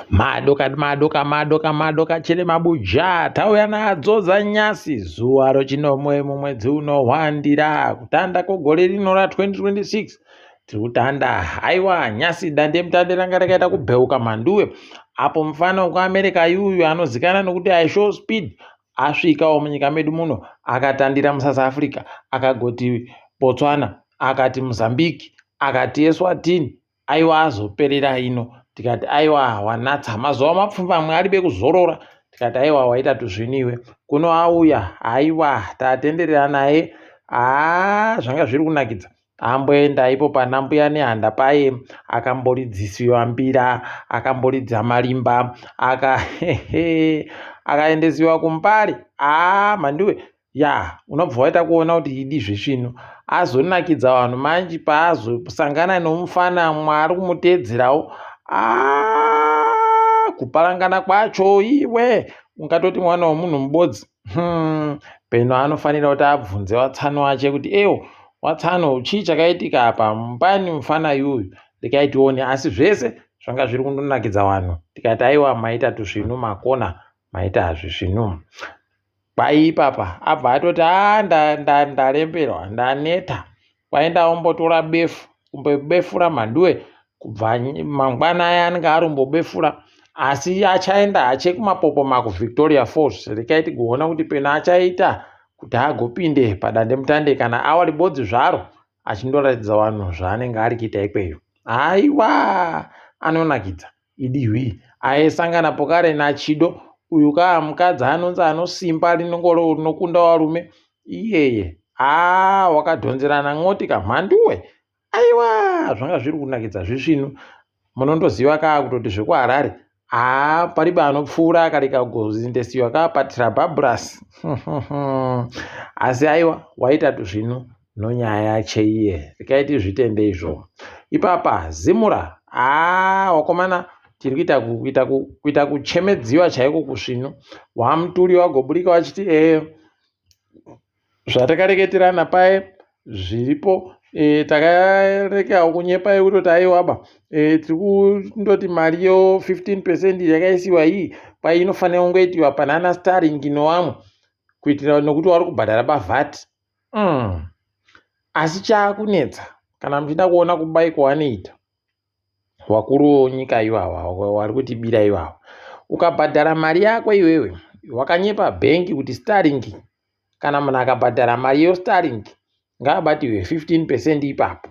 Madoka madoka madoka madoka chele mabuja tauya nadzo dzanyasi zuva rochinomwe mumwedzi unohwandira kutanda kwegore rino ra 2026 tiri kutanda haiwa nyasi dandemutande ranga rakaita kubheuka mhanduwe apo mufana wekuAmerica yuyu anozikanwa nokuti IShowSpeed asvikawo munyika medu muno akatandira muSouth Africa akagoti Botswana akati Mozambique akati Eswatini aiwa azoperera ino tikati aiwa wanatsa mazuva mapfumbamwe ari bekuzorora tikati aiwa waita tuzvinu iwe kuno auya aiwa tatenderera naye haa zvanga zviri kunakidza amboenda ipo pana mbuya nehanda paye akamboridzisiwa mbira akamboridza marimba aka akaendesiwa kumbare haa mhanduwe Ya unobva waita kuona kuti idi zvisvinu azonakidza vanhu manji paazosangana nomufana mwe ari kumuteedzerawo aah kuparangana kwacho iwe ungatoti mwana wemunhu mubodzi hmm. Peno anofanira kuti abvunze watsano wache kuti ewo watsano chii chakaitika apa mupani mufana yuyu rekai tione asi zvese zvanga zviri kundonakidza vanhu tikati aiwa maita tuzvinu makona maita zvisvinu Kwai ipapa abva atoti haa ndaremberwa ndaneta kwai ndaombotora befu kumbobefura mhanduwe kubva mangwana aya anenge arombobefura asi achaenda hache kumapopoma kuVictoria Falls rekai tigoona kuti pena achaita kuti agopinde padandemutande kana awa ribodzi zvaro achindoratidza vanhu zvaanenge ari kuita ikweyo haiwa anonakidza Idi hwii aisangana pokare naChido uyu kaa mukadzi anonzi anosimba rinokunda varume iyeye haa wakadhonzerana n'oti kamhanduwe aiwa zvanga zviri kunakidza zvisvinu munondoziva kaa kutoti zvekuharare haa paribe anopfuura akareka kuzindesiwa kaa patirabhabhurasi asi aiwa waita tuzvinu nonyaya yache iye rekai tizvitende izvo ipapa zimura haa wakomana tiri kuita kuita kuita kuchemedziwa chaiko kusvinu wamutuli wagoburika wachiti ee zvatakareketerana paye zviripo e, takarekawo kunyepa yekutoti aiwaba e, tiri kundoti mari yo 15 percent yakaisiwa iyi kwai inofanira kungoitiwa panana starling nowamwe kuitira nokuti wari kubhadhara pavat Mm. Asi chaakunetsa kana muchida kuona kubai kwavanoita wakuru wenyika ivava wari kutibira ivava ukabhadhara mari yako iwewe wakanyepa bhengi kuti starlink kana munhu akabhadhara mari yostarlink ngaabatiwe 15 percent ipapo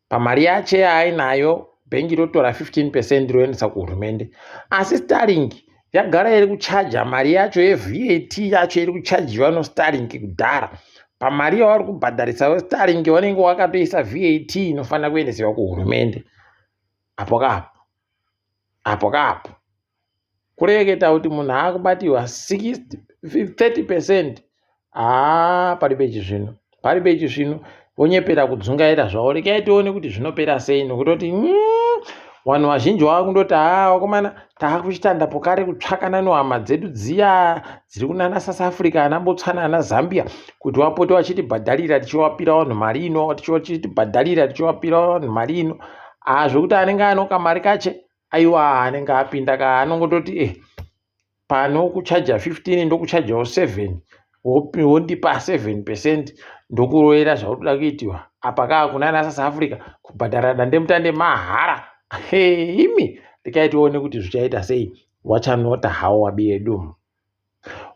Pamari yache yaainayo bhengi rotora 15 percent roendesa kuhurumende. Asi Starlink yagara iri kuchaja mari yacho yeVAT yacho iri kuchajiwa noStarlink kudhara. Pamari yavari kubhadharisa veStarlink vanenge vakatoisa VAT inofanira kuendesewa kuhurumende. Apo kapo. Apo kapo. Kureketa kuti munhu akubatiwa 60 30 percent haa paribe chizvino paribe chizvino vonyepera kudzungaira zvavo rekai tione kuti zvinopera sei nokutoti vanhu vazhinji vava kundoti haa vakomana taakuchitanda pokare kutsvakana nohama dzedu dziya dziri kunana south africa ana botswana ana zambia kuti vapote vachitibhadharira tichiwapira vanhu mari ino tichitibhadharira tichiwapira vanhu mari ino haa zvekuti anenge anokamari kache Aiwa anenge apinda ka anongototi eh pano kuchaja 15 ndokuchajawo 7 wondipa 7 percent ndokuroyera zvautoda kuitiwa apa kaa kuna ana South Africa kubhadhara dandemutande mahara imi rekai tione kuti zvichaita sei wachanota hawo wabi yedu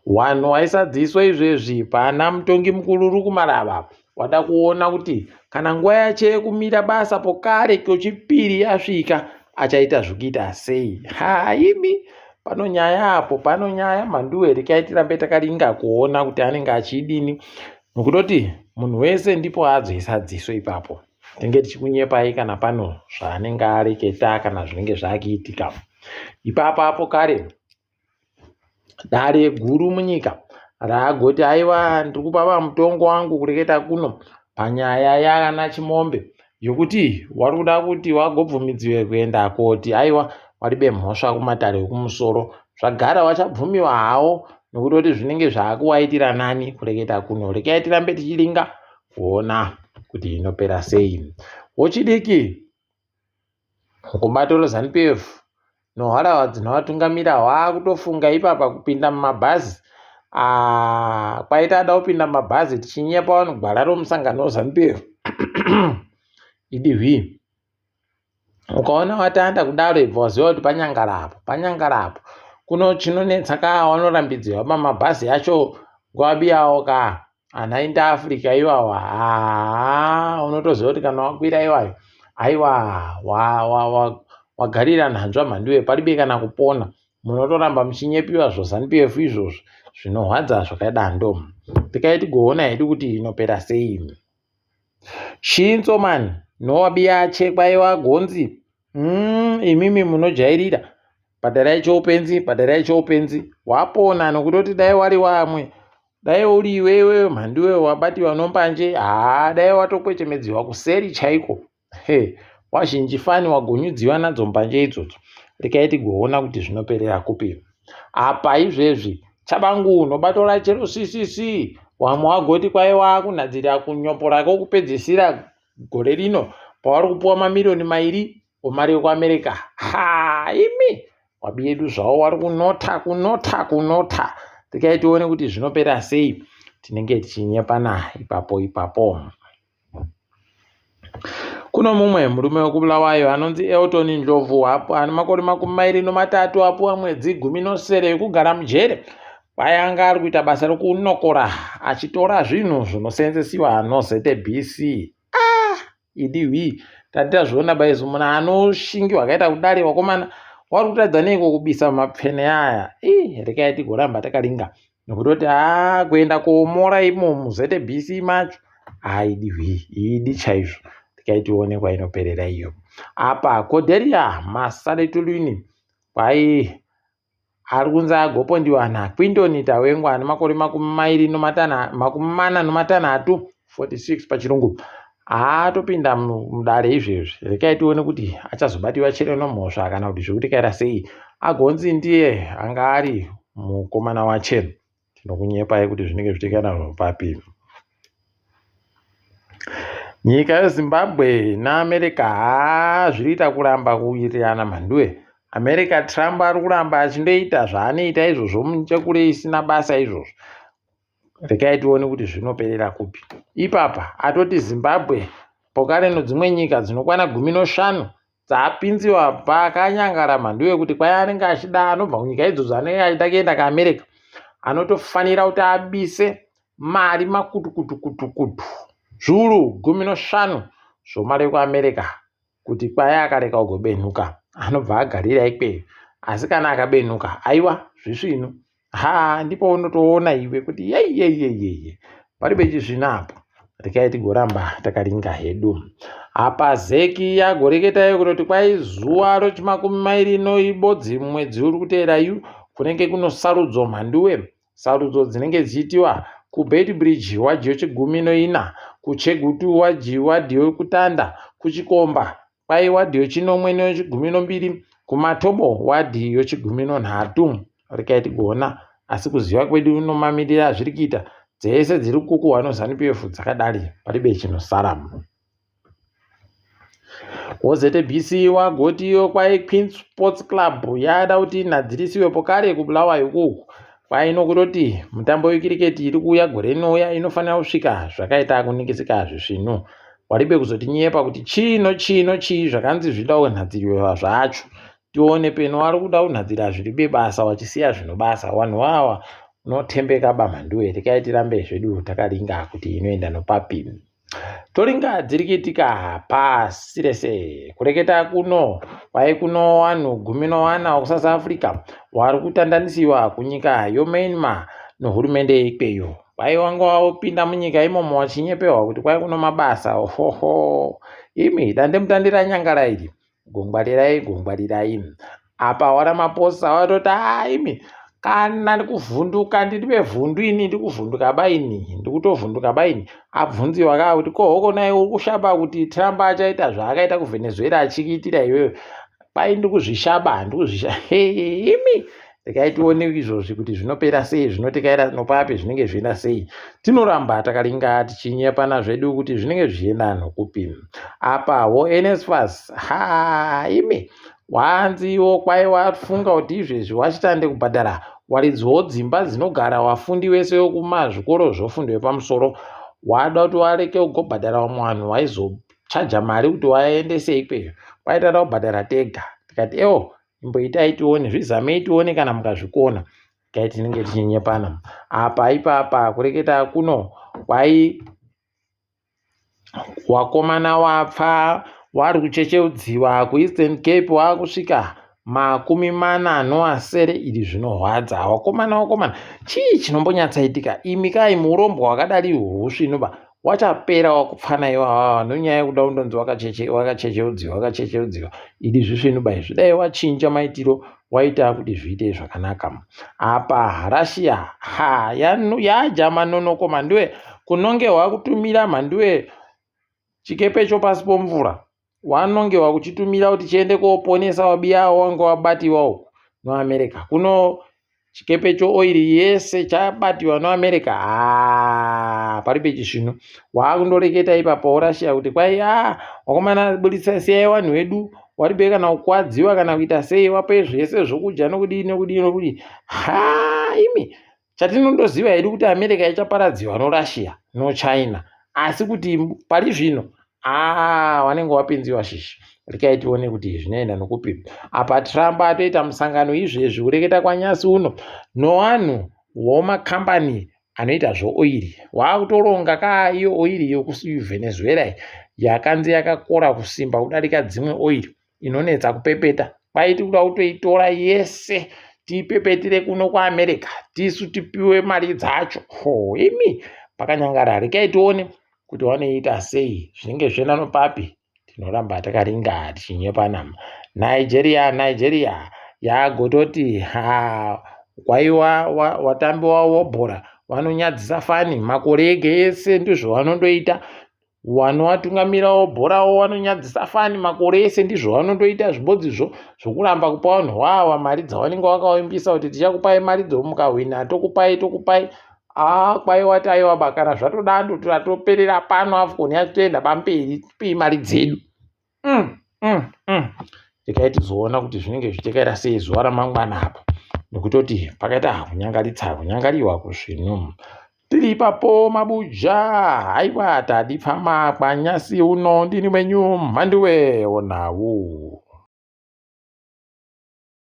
Wanhu waisadziswa izvezvi pana mutongi mukuru Rukumarava wada kuona kuti kana nguva yache yekumira basa pokare kechipiri yasvika achaita zvekuita sei. Haimi pano nyaya apo pano nyaya mhanduwe rekai tirambe takaringa kuona kuti anenge achidini nokutoti munhu wese ndipo azoisa dziso ipapo tinge tichikunyepai kana pano zvaanenge areketa kana zvinenge zvakuitika ipapo apo kare Dare guru munyika raagoti aiwa ndiri kupa vamutongo wangu kureketa kuno panyaya yaana Chimombe yokuti wari kuda kuti wagobvumidziwe kuenda koti aiwa waribe mhosva kumatare ekumusoro zvagara wachabvumiwa hawo nokutoti zvinenge zvaakuwaitira nani kureketa kuno rekai tirambe tichiringa kuona kuti inopera sei wochidiki kubato reZanu PF. noharahwa dzinovatungamira hwaakutofunga ipapa kupinda mumabhazi. Ah, kwaita ada kupinda mumabhazi tichinyepa vanhu gwara romusangano weZanu PF. Idi hwii. Ukaona watanda kudaro ibva waziva kuti panyangara apo, panyangara apo. Kuno chinonetsa ka wanorambidzirwa pamabhazi acho nguva biyawo ka. Ana Inter Africa iwawa haa unotoziva kuti kana wakwira iwayo aiwa wagarira wa, wa, wa nhanzva mhanduwe paribe kana kupona munotoramba muchinyepiwa zvoZanu PF izvozvo zvinohwadza zvakadando tikai tigoona hedu kuti inopera sei shinso mani nowabiya achekwa iwa gonzi mm, imimi munojairira bhadharai choupenzi bhadharai choupenzi wapona nokutoti dai wari wamwe Dai uri iwewe mhanduwe wabatiwa nombanje haa dai watokwechemedziwa kuseri chaiko he wazhinji fani wagonyudziwa nadzo mbanje idzodzo rekai tigoona kuti zvinoperera kupi apa izvezvi chabangu unobatora chero ccc wamwe wagoti kwai wakunhadzirira kunyopora kokupedzisira gore rino pavari kupuwa mamiriyoni mairi omari yekuamerica ha imi wabi yedu zvavo wari kunota kunota kunota tikai tione kuti zvinopera sei tinenge tichinyepana ipapo ipapo kuno mumwe murume wekubulawayo anonzi elton ndlovu ane makore 23 apuwa mwedzi 17 yekugara mujere kwai anga ari kuita basa rekunokora achitora zvinhu zvinoseenzesiwa nozbc ah idi hwii tati tazviona baizo munhu anoshingi wakaita kudare wakomana wari kutadza neiko kubisa mapfene aya ii rekai tigoramba takaringa nokutoti haa kuenda koomora imo muzbc macho haidi hwii idi chaizvo rekai tione kwainoperera iyo apa Cordelia Masaletulwini kwai Ari kunzi agopondiwa naQuinton Tawengwa ane makore 46 46 pachirungu. Haatopinda mudare izvezvi. Rekai tione kuti achazobatiwa chere nomhosva kana kuti zvekuti kaita sei. Agonzi ndiye anga ari mukomana waChero. Tinokunyepai kuti zvinenge zvichikaita papi. Nyika yeZimbabwe neAmerica haa zviri kuita kuramba kuwirirana mhanduwe. America Trump ari kuramba achindoita zvaanoita izvozvo muchekure isina basa izvozvo. Regai tione kuti zvinoperera kupi. Ipapa atoti Zimbabwe pokare nodzimwe nyika dzinokwana 15 dzapinziwa pakanyangara mhanduwe kuti kwai anenge achida anobva kunyika idzodzo anenge achida kuenda kuAmerica anotofanira kuti abise mari makutukutukutukutu zviuru 15 zvomari yekuAmerica kuti kwai akareka kugobenhuka anobva agarira ikweyo asi kana akabenhuka aiwa zvisvinu ha ndipo unotoona iwe kuti yeyeyeyeye paribe chisvinu apo rekai tigoramba takaringa hedu apa zeki yagoreketayo kutoti kwai zuva rochimakumi mairi noibodzi mwedzi uri kuteera yu kunenge kunosarudzo mhanduwe Sarudzo dzinenge dzichiitiwa kuBeitbridge wadhi yochigumi noina, kuChegutu wadhi wadhi yokutanda, kuChikomba kwai wadhi yochinomwe neyochigumi nombiri, kuMatobo wadhi yochigumi nonhatu. Rekai tigoona asi kuziva kwedu nomamiriro azviri kuita dzese dziri kukuhwa noZanu PF dzakadari paribe chinosara. WoZBC wagotiyo kwai Queens Sports Club yada kuti inhadzirisiwe pokare kuBulawayo ukuku kwai nokutoti mutambo wekiriketi iri kuuya gore rinouya inofanira kusvika zvakaita kuningisika zvisvinu waribe kuzotinyepa kuti chii nochii nochii zvakanzi zvida kunhadziriwa zvacho tione peno wari kuda kunhadzira zviribe basa wachisiya zvinobasa wanhu wawa unotembeka bamhanduwe rekai tirambe zvedu takaringa kuti inoenda nopapi Toringa dziri kuitika pasi rese. Kureketa kuno kwai kuno wanhu 14 wekuSouth Africa wari kutandanisiwa kunyika yoMyanmar nohurumende yeikweyo. Kwai wanga wapinda munyika imomo wachinyepewa kuti kwai kuno mabasa ohoho imi dandemutande ranyangara iri Gongwarirai gongwarirai. Apa waRamaphosa watoti haa imi kana ndikuvhunduka ndiri vevhundu ini ndikuvhunduka baini ndikutovhunduka baini abvunziwa kaa kuti ko hoko naye uri kushaba kuti Trump achaita zvaakaita kuVenezuela achikiitira iwewe kwai ndikuzvishaba ndikuzvisha imi regai tione izvozvi kuti zvinopera sei zvinotekaira nopapi zvinenge zvichienda sei tinoramba takaringa tichinyepana zvedu kuti zvinenge zvichienda nokupi apa wo nsfas ha imi Wanzi iwo kwai wafunga kuti izvezvi wachitande kubhadhara waridziwo dzimba dzinogara wafundi wese wekumazvikoro zvofundo yepamusoro. Wada kuti wareke kugobhadhara vamwe vanhu waizochaja mari kuti waendese ikweyo. Kwai tada kubhadhara tega. Tikati ewo imboitai tione, zvizamei tione kana mukazvikona. Kai tinenge tichinyepana. Apa ipapa kureketa kuno kwai Wakomana wapfa wari kuchecheudziwa kuEastern Cape wakusvika 40 noasere iri zvinohwadza wakomana wakomana chii chinombonyatsaitika imi kai murombwa wakadari husvinuba wachapera wakupfana iwawawa nonyaya yekuda kundonzi wakachecheudziwa wakachecheudziwa idi zvisvinuba izvi dai wachinja maitiro waita kuti zviite zvakanaka apa Russia ha yaja manonoko mhanduwe kunongewa kutumira mhanduwe chikepe chopasi pomvura wanongewa kuchitumira kuti chiende koponesa wabiyawo wange wabatiwa uku noAmerica kuno chikepe chooiri yese chabatiwa noAmerica haa pari pechisvinu waakundoreketa ipapo Russia kuti kwai a wakomana budisa siyai vanhu vedu waribe kana kukwadziwa kana kuita sei wape zvese zvokudya nokudii nokudii nokudii ha imi chatinondoziva hedu kuti America ichaparadziwa noRussia noChina asi kuti pari zvino aa wanenge wapinziwa shishi rekai tione kuti zvinoenda nokupi apa Trump atoita musangano izvezvi kureketa kwanyasi uno nowanhu womakambani anoita zveoiri waakutoronga ka iyo oiri yekuVenezuela iyi yakanzi yakakora kusimba kudarika dzimwe oiri inonetsa kupepeta kwai tikuda kutoitora yese tiipepetire kuno kuAmerica tisu tipiwe mari dzacho ho imi pakanyangara rekai tione kuti vanoita sei zvinenge zvichienda nopapi tinoramba takaringa tichinyepana Nigeria Nigeria yagototi ha kwaiwa watambi wavo wobhora vanonyadzisa fani makore ege ese ndizvo vanondoita wanovatungamirawo bhorawo vanonyadzisa fani makore ese ndizvo vanondoita zvibodzizvo zvokuramba kupa vanhu wawa mari dzavanenge vakavimbisa kuti tichakupai mari dzomukahwina tokupai tokupai aa kwai wati aiwa ba kana zvatodando tatoperera pano AFCON yacho toenda pamberi tipei mari dzedu Rekai tizoona kuti zvinenge zvichakaita sei zuva ramangwana apa nekutoti pakaita kunyangaritsa kunyangariwa kusvinu tiri ipapo mabuja haiwa tadipfama kwanyasi uno ndini wenyu mhanduwe onhau.